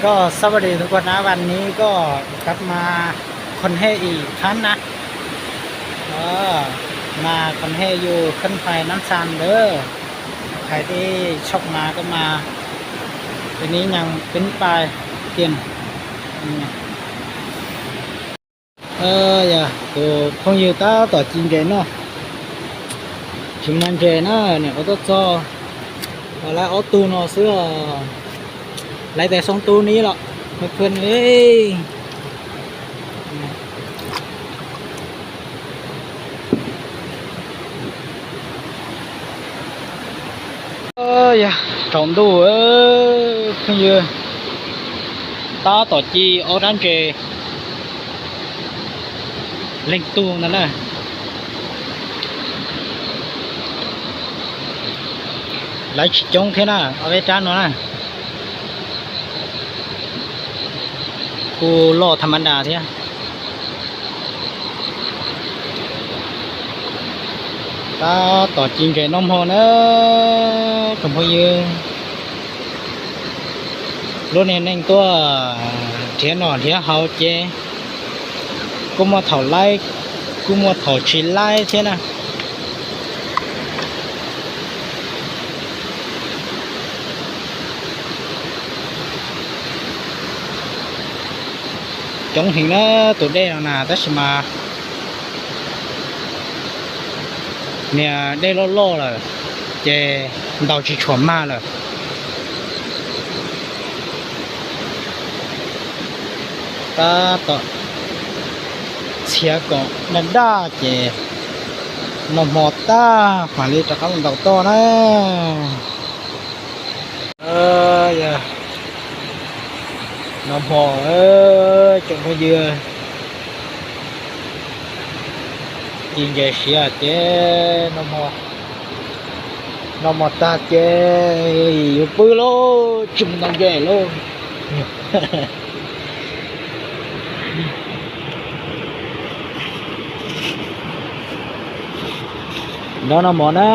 ก็สวัสดีทุกคนนะ วันนี้ก็กลับมาคอนเทนต์อีกครั้งนะ ก็มากอนเทนต์อยู่ขึ้นไปน้ำซันเด้อ ใครที่ชอบมาก็มา ทีนี้ยังเป็นปลายเปลี่ยน Yog tus phooj ywg tab tom ci ntses no, tsis muaj ntses na, niam qhuav tuaj txog, lawv ob tug no xwb os, lawv tes xoob tub ni los, phaj phaj ni. Yog tsaus ntuj, phooj ywg, tab tom ci ob rab ntses leej tug ntag na. Lawv tsis coob thiab na, ob peb rab no na, kuj loj tham ma das thiab. Tab tom ci ntses noj hmo na, tsoom phooj ywg. Lub niag neej tuaj nrhiav noj nrhiav haus ces kuj muaj thaum laib, kuj muaj thaum tsis laib thiab na. Coob heev na tus dej no na, tab sis mas niag dej loj loj lawm ces ntaus tsis tshua mag lawm. Tab tom txhiav kom daj daj ces noj hmo tag mam li rov qab los ntaus toj na. Yog noj hmo, tsoom phooj ywg, ci ntses siav ces noj hmo tag ces yuav pw lauj, tsis mus ntaus ntses lauj. Nrog noj hmo na.